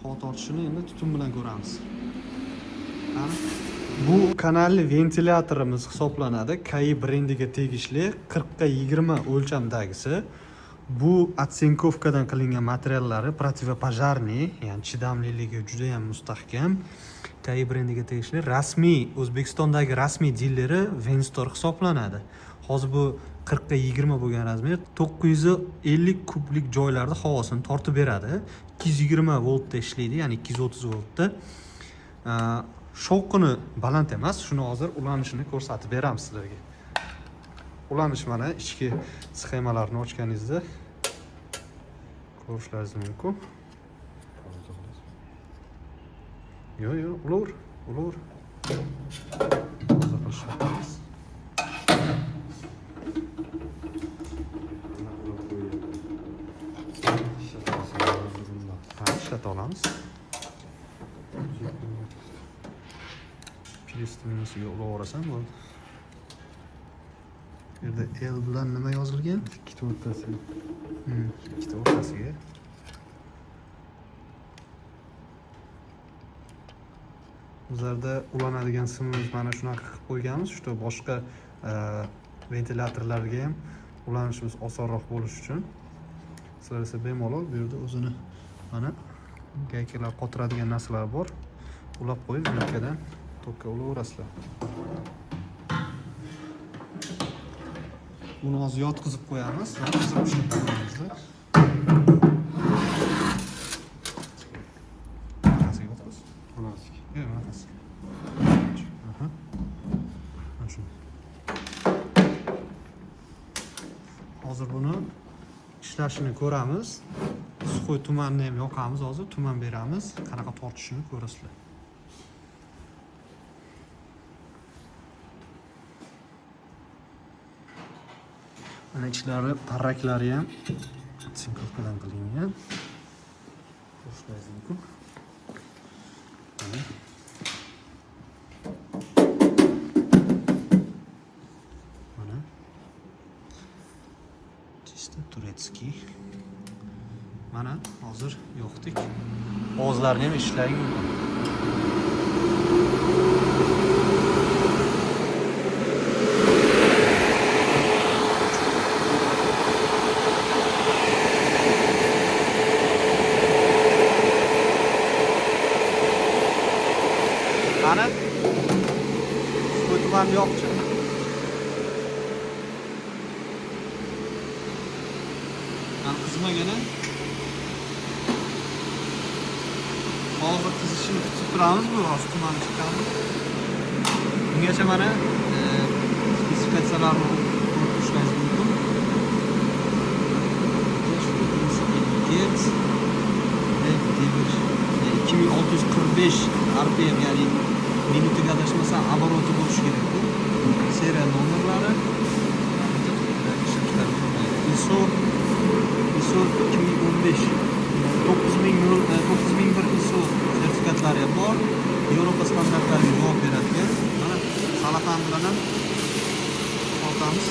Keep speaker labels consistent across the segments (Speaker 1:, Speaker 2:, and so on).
Speaker 1: Havo tortishini endi tutun bilan ko'ramiz. Qani? Bu kanalli ventilyatorimiz hisoblanadi. KAI brendiga tegishli 40 ga 20 o'lchamdagisi. Bu отцинковка dan qilingan materiallari противопожарный, ya'ni chidamliligi juda ham mustahkam. KAI brendiga tegishli rasmiy O'zbekistondagi rasmiy dileri Venstor hisoblanadi. Hozir bu 40 ga 20 bo'lgan razmer 950 kublik joylarda havosini tortib beradi. 220 voltda ishlaydi, ya'ni 230 voltda. Shovqini baland emas, shuni hozir ulanishini ko'rsatib beramiz sizlarga. Ulanish mana ichki sxemalarni ochganingizda ko'rishlaringiz mumkin. Yo'q, yo'q, ulavur, ulavur. Toza qilish shart emas. Ha, ishlata olamiz. Plyus minusiga ulaverasan bo'ldi. Bu yerda L bilan nima yozilgan?
Speaker 2: Ikkita o'rtasi.
Speaker 1: Ikkita o'rtasiga. Bizlarda ulanadigan simimiz mana shunaqa qilib qo'yganmiz, shu boshqa ventilyatorlarga ham ulanishimiz osonroq bo'lishi uchun. Sizlar esa bemalol bu yerda o'zini mana gaykalar qotiradigan narsalar bor. Ulab qo'yib, vilkadan tokka ulaverasizlar. Buni hozir yotqizib qo'yamiz. Yotqizib ushlab qo'yamiz. Bunaqasiga yotqiz.
Speaker 2: Bunaqasiga.
Speaker 1: Yo'q, bunaqasiga. Aha. Mana shuni. Hozir buni ishlashini ko'ramiz. Suxoy tumanni ham yoqamiz hozir, tuman beramiz. Qanaqa tortishini ko'rasizlar. Mana ichlari, parraklari ham sinkovkadan qilingan. Ko'rishingiz mumkin. Mana. Mana. Чисто турецкий. Mana hozir yoqdik. Ovozlarni ham eshitishlaring mumkin. Qani? Tuman yo'qchi. Qani qizmagani? Hozir qizishini kutib turamiz, bu hozir tuman chiqqanmi? Bungacha mana spesifikatsiyalarni ko'rib turishingiz mumkin. Hertz, 2645 RPM, ya'ni minutiga adashmasam oboroti bo'lishi kerak bu. Seriya nomerlari ISO ISO 2015 9000 9001 ISO sertifikatlari ham bor. Yevropa standartlariga javob beradigan. Mana salafan bilan ham tortamiz.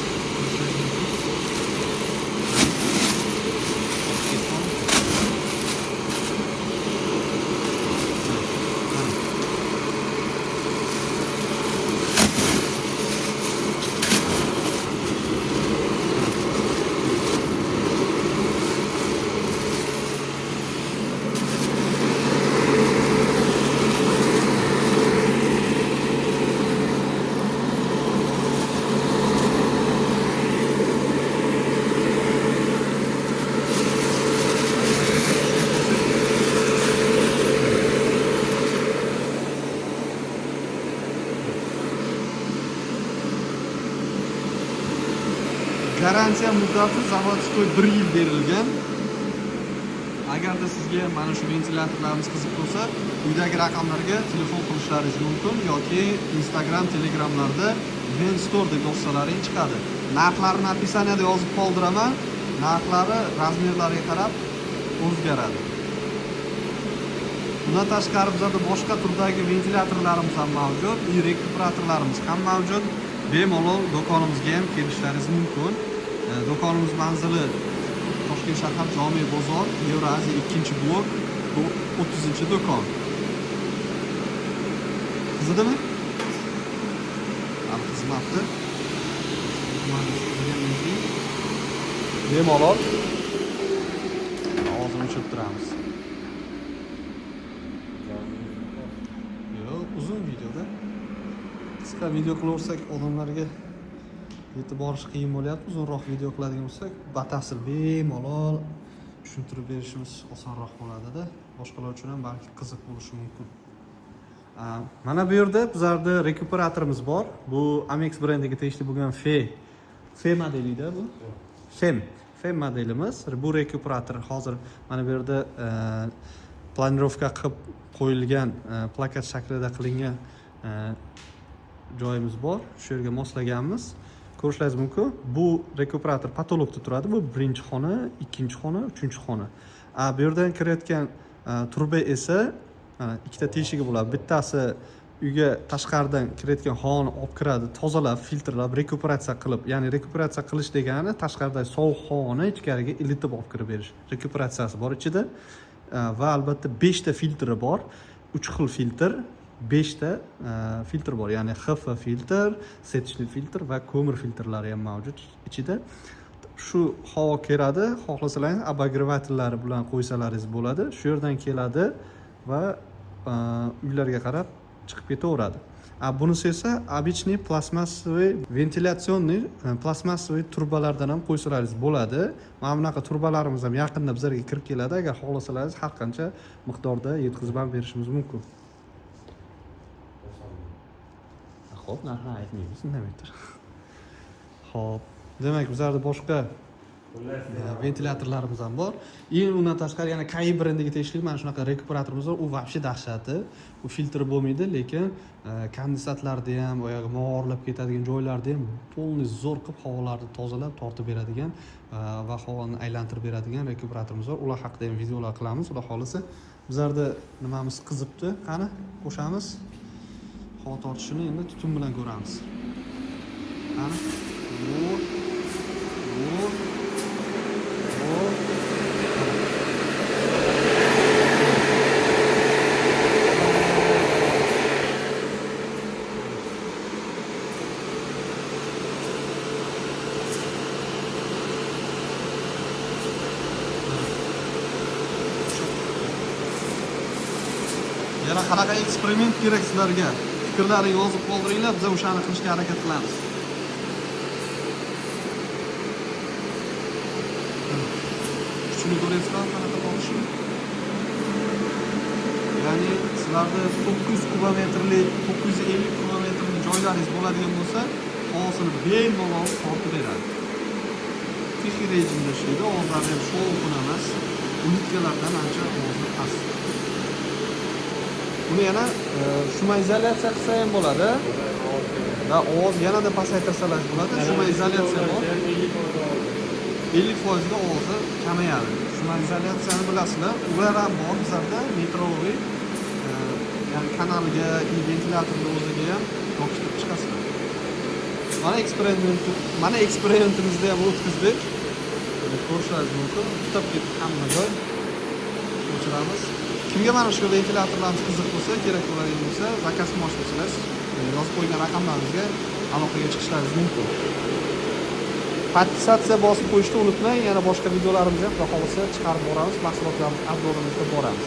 Speaker 1: Garantiya muddati заводской 1 yil berilgan. Agarda sizga mana shu ventilyatorlarimiz qiziq bo'lsa, quyidagi raqamlarga telefon qilishlaringiz mumkin yoki Instagram, Telegramlarda Venstore deb yozsalaring chiqadi. Narxlarini описаниеda yozib qoldiraman. Narxlari razmerlariga qarab o'zgaradi. Bundan tashqari bizlarda boshqa turdagi ventilyatorlarimiz ham mavjud, rekuperatorlarimiz ham mavjud. Bemalol do'konimizga ham kelishlaringiz mumkin. Do'konimiz manzili Toshkent shahar Jome bozor, Yevroaziya 2-blok, Bu 30-do'kon. Qizidimi? Hali qizimabdi. Mana keyin bemalol ovozini o'chirib turamiz. Yo'q, uzun videoda. Qisqa video qilaversak odamlarga yetib borish qiyin bo'lyapti. Uzunroq video qiladigan bo'lsak, batafsil bemalol tushuntirib berishimiz osonroq bo'ladida. Boshqalar uchun ham balki qiziq bo'lishi mumkin. Mana bu yerda bizlarda rekuperatorimiz bor. Bu Amex brendiga tegishli bo'lgan F modelida bu. Fem modelimiz. Bu rekuperator hozir mana bu yerda planirovka qilib qo'yilgan, plakat shaklida qilingan joyimiz bor. Shu yerga moslaganmiz. Ko'rishlaringiz mumkin. Bu rekuperator potolokda turadi. Bu birinchi xona, ikkinchi xona, uchinchi xona. Bu yerdan kirayotgan truba esa mana ikkita teshigi bo'ladi. Bittasi uyga tashqaridan kirayotgan havoni olib kiradi, tozalab, filtrlab, rekuperatsiya qilib, ya'ni rekuperatsiya qilish degani tashqaridagi sovuq havoni ichkariga ilitib olib kirib berish. Rekuperatsiyasi bor ichida. Va albatta 5 ta filtri bor. 3 xil filtr, 5 ta filtr bor. Ya'ni HF filtr, сеточный filtr va ko'mir filtrlari ham mavjud ichida. Shu havo keladi, xohlasalaringiz обогреватель lari bilan qo'ysalaringiz bo'ladi. Shu yerdan keladi va uylarga qarab chiqib ketaveradi. A bunisi esa обычный пластмассовый вентиляционный пластмассовый trubalardan ham qo'ysalaringiz bo'ladi. Mana bunaqa trubalarimiz ham yaqinda bizlarga kirib keladi. Agar xohlasalaringiz har qancha miqdorda yetkazib ham berishimiz mumkin. Xo'p, narxini aytmaymiz, indamay tur. Xo'p, demak bizlarda boshqa ventilyatorlarimiz ham bor. И undan tashqari yana Kai brendiga tegishli mana shunaqa rekuperatorimiz bor. U вообще dahshati. U filtr bo'lmaydi, lekin kondensatlarni ham, boyagi mog'orlab ketadigan joylarni ham полный zo'r qilib havolarni tozalab, tortib beradigan va havoni aylantirib beradigan rekuperatorimiz bor. Ular haqida ham videolar qilamiz. Xudo xohlasa. Bizlarda nimamiz qizibdi? Qani, qo'shamiz. Havo tortishini endi tutun bilan ko'ramiz. Qani. Bu bu bu. Yana qanaqa eksperiment kerak sizlarga? Fikrlaringni yozib qoldiringlar, biz o'shani qilishga harakat qilamiz. Kuchini ko'ryapsizlarmi qanaqa tortishini? Ya'ni sizlarda 900 kubometrli, 950 kubometrli joylaringiz bo'ladigan bo'lsa, havosini bemalol tortib beradi. Тихий rejimda ishlaydi, ovozlari ham shovqin emas, улитка lardan ancha ovozi past. Buni yana шумоизоляция qilsa ham bo'ladi. Va ovoz yanada pasaytirsalar bo'ladi. Шумоизоляция bor. 50% ga ovozi kamayadi. Шумоизоляция ni bilasizlar, ular ham bor bizlarda metroviy, ya'ni kanalga, ventilyatorni o'ziga ham yopishtirib chiqasizlar. Mana eksperimentimizda ham o'tkazdik. Ko'rishlaringiz mumkin. Tutab ketdi hamma joy. O'chiramiz. Kimga mana shu ventilyatorlarimiz qiziq bo'lsa, kerak bo'ladigan bo'lsa, zakaz qilmoqchi bo'lsangiz, yozib qo'ygan raqamlarimizga aloqaga chiqishlaringiz mumkin. Подписаться bosib qo'yishni unutmang. Yana boshqa videolarimizni ham xudo xohlasa chiqarib boramiz, mahsulotlarimiz обзор imizda boramiz.